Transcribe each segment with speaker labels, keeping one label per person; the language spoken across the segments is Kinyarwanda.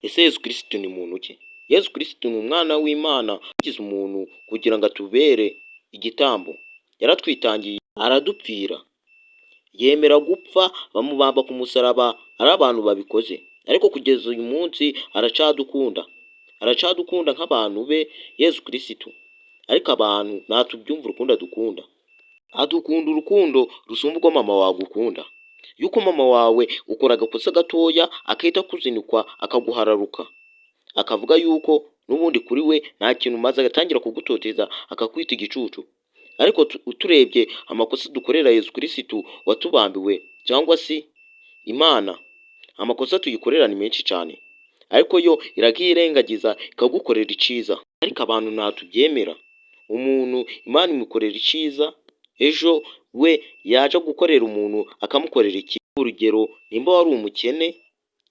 Speaker 1: Ese Yezu Kirisitu ni muntu ki? Yezu Kirisitu ni umwana w'Imana wigize umuntu kugira ngo atubere igitambo. Yaratwitangiye aradupfira, yemera gupfa bamubamba ku musaraba ari abantu babikoze, ariko kugeza uyu munsi aracadukunda, aracadukunda nk'abantu be Yezu Kirisitu. Ariko abantu ntatubyumva urukundo adukunda, adukunda urukundo rusumba urwo mama wawe agukunda. Yuko mama wawe ukora agakosa gatoya akahita akuzinukwa, akaguhararuka, akavuga yuko n'ubundi kuri we nta kintu umaze, agatangira kugutoteza, akakwita igicucu. Ariko turebye amakosa dukorera Yezu Kirisitu watubambiwe cyangwa se Imana, amakosa tuyikorera ni menshi cyane, ariko yo irakirengagiza ikagukorera iciza. Ariko abantu ntatubyemera. Umuntu Imana imukorera iciza, ejo we yaja gukorera umuntu akamukorera ikibi. Urugero, nimba wari umukene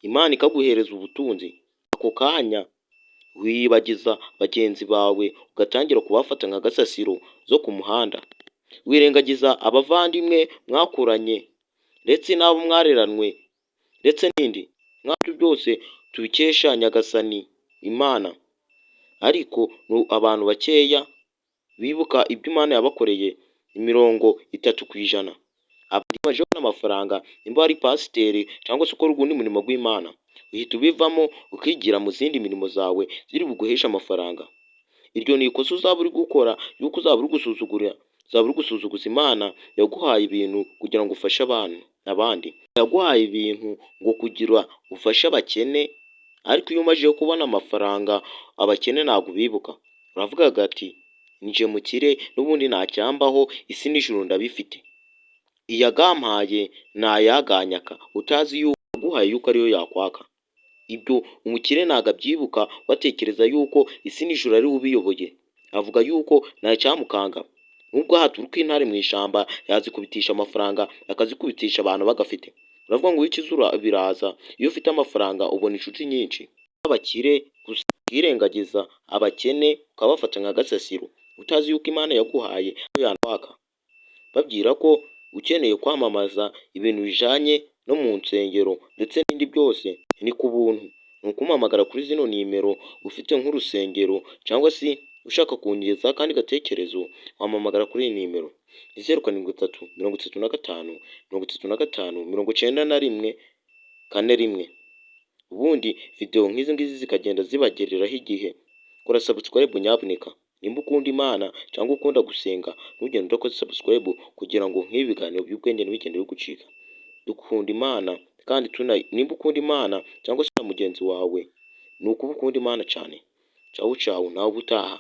Speaker 1: Imana ikaguhereza ubutunzi, ako kanya wiyibagiza bagenzi bawe, ugatangira kubafata nka gasasiro zo ku muhanda, wirengagiza abavandimwe mwakuranye ndetse n'abo mwareranwe ndetse n'ibindi. Nk'ibyo byose tubikesha Nyagasani Imana, ariko abantu bakeya bibuka ibyo Imana yabakoreye, 30%. Abandi bamaze kubona amafaranga, nimba wari pasiteri cyangwa se ukora uwundi murimo w'Imana, uhita ubivamo ukigira mu zindi mirimo zawe ziri buguheshe amafaranga. Iryo ni ikosa uzaba uri gukora, yuko uzaba uri gusuzugura, uzaba uri gusuzuguza Imana yaguhaye ibintu kugira ngo ufashe abantu abandi. Yaguhaye ibintu ngo kugira ufashe abakene, ariko iyo umajije kubona amafaranga abakene ntabwo ubibuka. Uravugaga ati: "Nje mukire n'ubundi ntacyambaho, isi n'ijuru ndabifite, iyagampaye ntayaganyaka", utazi yuko yaguhaye yuko ariyo yakwaka. Ibyo umukire ntabwo abyibuka, we atekereza yuko isi n'ijuru ari we ubiyoboye, avuga yuko ntacyamukanga. Nubwo haturuka intare mu ishyamba, yazikubitisha amafaranga, akazikubitisha abantu bagafite. Uravuga ngo iyo ukize biraza, iyo ufite amafaranga ubona inshuti nyinshi. Abakire gusa ukirengagiza abakene ukabafata nka gasasiro, utazi yuko Imana yaguhaye yakwaka. Babwira ko ukeneye kwamamaza ibintu bijanye no mu nsengero ndetse n'ibindi byose ni ku buntu, ni ukumpamagara kuri zino nimero. Ufite nk'urusengero cyangwa se ushaka kungezaho akandi gatekerezo, wampamagara kuri iyi nimero: ni 073 35 35 91 41. Ubundi videwo nk'izi ngizi zikagenda zibagereraho igihe. Kora subscribe nyabuneka nimba ukunda Imana cyangwa ukunda gusenga, ntugende udakoze subscribe kugira ngo nk'ibi biganiro by'ubwenge ntibigende bigucika. Dukunda Imana kandi nimba ukunda Imana cyangwa se na mugenzi wawe, ni ukuba ukunda Imana cyane. Cawu cawu, nawe ubutaha.